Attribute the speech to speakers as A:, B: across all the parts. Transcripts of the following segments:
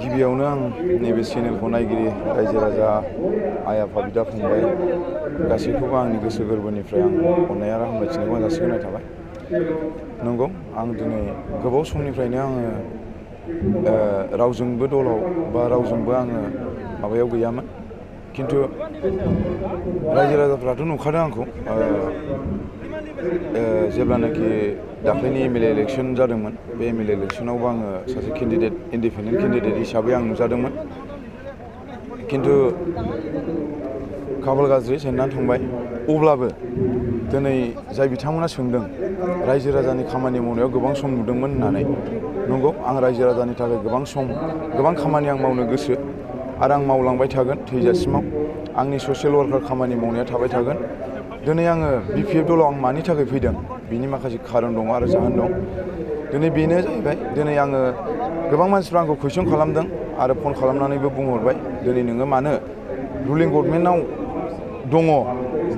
A: गिबियावनो आं नैबे चेनेलखौ नायगिरि रायजो राजा आइ आफा बिदा फंबाय गासैखौबो आंनि गोसो गोरबोनिफ्राय आं अननाय आरो हामलायथिनायखौ आं जासिग्रोनाय थाबाय। नंगौ आं दिनै गोबाव समनिफ्रायनो आङो रावजोंबो दलाव बा रावजोंबो आङो माबायाव गैयामोन, खिन्थु रायजो राजाफ्राथ' नुखादों आंखौ जेब्लानाखि दाख्लैनि एमएलए इलेक्सन जादोंमोन, बे एमएलए इलेक्सनावबो आङो सासे केन्डिडेट इन्डिपेन्डेन्ट केन्डिडेट हिसाबै आं नुजादोंमोन। खिन्थु खाफाल गाज्रि जेननानै थांबाय। अब्लाबो दिनै जाय बिथांमोना सोंदों रायजो राजानि खामानि मावनायाव गोबां सम नुदोंमोन होननानै, नंगौ आं रायजो राजानि थाखाय गोबां खामानि आं मावनो गोसो आरो आं मावलांबाय थागोन थैजासिमाव। आंनि ससियेल वार्कार खामानि मावनाया थाबाय थागोन। दिनै आङो बिपिएफ दलाव आं मानि थाखाय फैदों बिनि माखासे खारन दङ आरो जाहोन दं। दिनै बेनो जाहैबाय, दिनै आङो गोबां मानसिफ्रा आंखौ कुइसन खालामदों आरो फन खालामनानैबो बुंहरबाय, दिनै नोङो मानो रुलिं गभर्नमेन्टआव दङ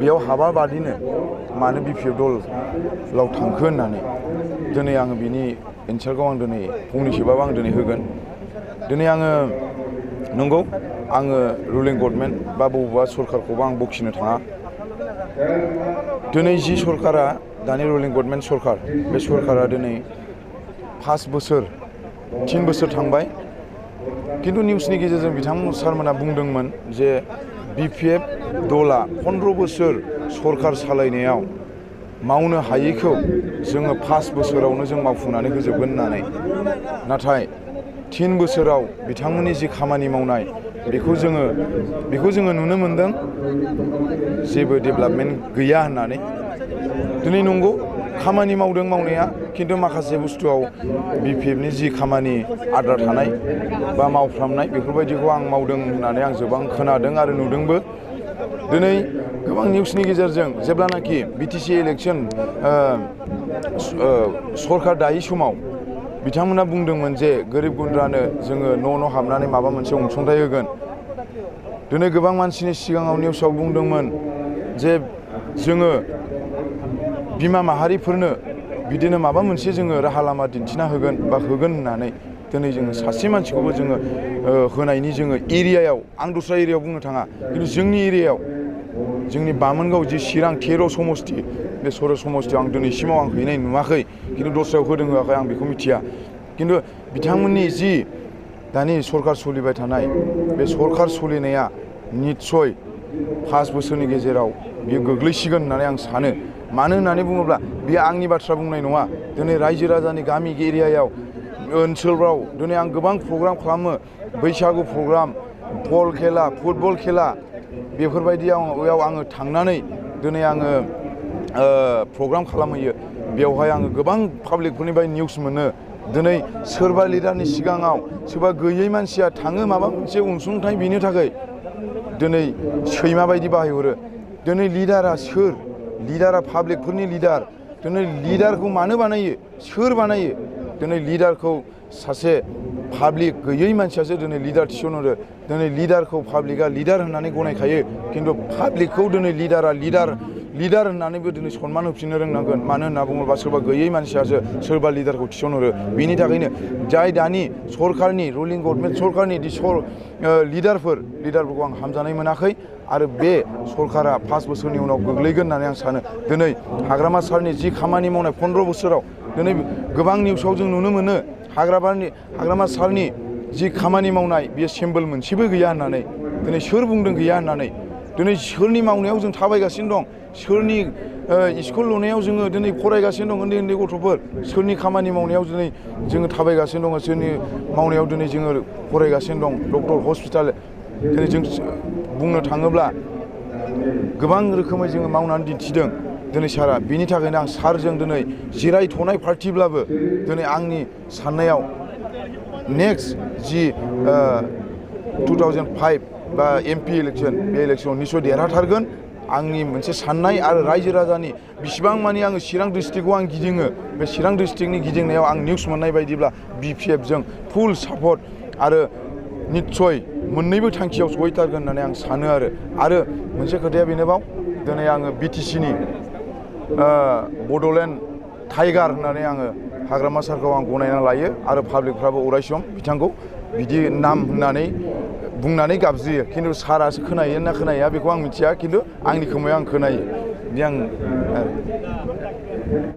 A: बेयाव हाबा बादिनो मानो बिपिएफ दलाव थांखो होननानै। दिनै आङो बिनि एन्सारखौ आं दिनै फंनैसोबाबो आं दिनै होगोन। दिनै आङो नंगौ आङो रुलिं गभर्नमेन्ट बा बबेबा सरकारखौबो आं बखिनो थाङा। दिनै जि सरकारा दानि रुलिं गभर्नमेन्ट सरकार, बे सरकारा दिनै 5 बोसोर 3 बोसोर थांबाय। खिन्थु निउसनि गेजेरजों बिथांमोन सारमोना बुंदोंमोन जे बिपिएफ दला 15 बोसोर सरकार सालायनायाव मावनो हायैखौ जोङो 5 बोसोरावनो जों मावफुंनानै होजोबगोन होननानै। नाथाय 3 बोसोराव बिथांमोननि जि खामानि मावनाय बेखौ जोङो नुनो मोनदों जेबो डेभेलपमेन्ट गैया होननानै। दिनै नंगौ खामानि मावदों मावनाया, खिन्थु माखासे बुस्थुआव बिपिएफनि जि खामानि आद्रा थानाय बा मावफ्रामनाय बेफोरबायदिखौ आं मावदों होननानै आं गोबां खोनादों आरो नुदोंबो। दिनै गोबां निउसनि गेजेरजों जेब्लानाखि बिटिसि इलेक्सन सरकार दायै समाव बिथांमोना बुंदोंमोन जे गोरिब गुन्द्रानो जोङो न' हाबनानै माबा मोनसे अनसुंथाइ होगोन। दिनै गोबां मानसिनि सिगाङाव निउसाव बुंदोंमोन जे जोङो बिमा माहारिफोरनो बिदिनो माबा मोनसे जोङो राहा लामा दिन्थिना होगोन बा होगोन होननानै। दिनै जोङो सासे मानसिखौबो जोङो होनायनि जोङो एरियायाव, आं दस्रा एरियायाव बुंनो थाङा, खिन्थु जोंनि एरियायाव जोंनि बामोनगाव जि चिरां 13 समस्ति, बे 13 समस्तियाव आं दिनैसिमाव आं हैनाय नुवाखै। खिन्थु दस्रायाव होदों होआखै आं बेखौ मिथिया। खिन्थु बिथांमोननि जि दानि सरकार सोलिबाय थानाय, बे सरकार सोलिनाया निस्सय 5 बोसोरनि गेजेराव बियो गोग्लैसिगोन होननानै आं सानो। मानो होननानै बुङोब्ला बेयो आंनि बाथ्रा बुंनाय नङा। दिनै रायजो राजानि गामि एरियायाव ओनसोलफ्राव दिनै आं गोबां प्रग्राम खालामो, बैसागु प्रग्राम, बल खेला, फुटबल खेला, बेफोरबायदियाव आङो थांनानै दिनै आङो प्रग्राम खालामहैयो। बेवहाय आङो गोबां पाब्लिकफोरनिफ्राय निउस मोनो। दिनै सोरबा लिडारनि सिगाङाव सोरबा गैयै मानसिया थाङो माबा मोनसे अनसुंथाइ बिनो थाखाय, दिनै सैमा बायदि बाहायहरो। दिनै लिडारा सोर? लिडारा पाब्लिकफोरनि लिडार। दिनै लिडारखौ मानो बानायो? सोर बानायो? दिनै लिडारखौ सासे पाब्लिक गैयै मानसियासो दिनै लिडार थिसनहरो। दिनै लिडारखौ पाब्लिकआ लिडार होननानै गनायखायो, खिन्थु पाब्लिकखौ दिनै लिडारा लिडार होननानैबो दिनै सनमान होफिननो रोंनांगोन। मानो होनना बुङोब्ला सोरबा गैयै मानसियासो सोरबा लिडारखौ थिसनहरो। बेनि थाखायनो जाय दानि सरकारनि रुलिं गभर्नमेन्ट सरकारनि लिडारफोरखौ आं हामजानाय मोनाखै आरो बे सरकारा 5 बोसोरनि उनाव गोग्लैगोन होननानै आं सानो। दिनै हाग्रामा सारनि जि खामानि मावनाय 15 बोसोराव दिनै गोबां निउसाव जों नुनो मोनो हाग्रामा सारनि जि खामानि मावनाय बेयो सिम्बल मोनसेबो गैया होननानै। दिनै सोर बुंदों गैया होननानै? दिनै सोरनि मावनायाव जों थाबायगासिनो दं? सोरनि स्कुल लुनायाव जोङो दिनै फरायगासिनो दं उन्दै गथ'फोर? सोरनि खामानि मावनायाव दिनै जोङो थाबायगासिनो दङ? सोरनि मावनायाव दिनै जोङो फरायगासिनो दं? Doctor, hospital. दिनै जों बुंनो थाङोब्ला गोबां रोखोमै जोङो मावनानै दिन्थिदों दिनै सारा। बिनि थाखायनो आं सारजों दिनै जिरायथ'नाय पार्टिब्लाबो दिनै आंनि साननायाव नेक्स्ट जि 2005 बा एमपि इलेक्सन, बे इलेक्सनाव निस्सय देरहाथारगोन आंनि मोनसे साननाय। आरो रायजो राजानि बिसिबां मानि आङो चिरां डिस्ट्रिक्टखौ आं गिदिङो, बे चिरां डिस्ट्रिक्टनि गिदिंनायाव आं निउस मोननाय बायदिब्ला बिपिएफजों फुल सापर्ट आरो निस्सय मोननैबो थांखियाव सहैथारगोन होननानै आं सानो। आरो मोनसे खोथाया बेनोबाव, दिनै आङो बिटिसिनि बड'लेण्ड टाइगार होननानै आङो हाग्रामा सारखौ आं गनायना लायो आरो पाब्लिकफ्राबो अरायसम बिथांखौ बिदि नाम होननानै बुंनानै गाबज्रियो खिन्थु सारासो खोनायो ना खोनाया बेखौ आं मिथिया खिन्थु आंनि खोमायाव आं खोनायो बिदि आं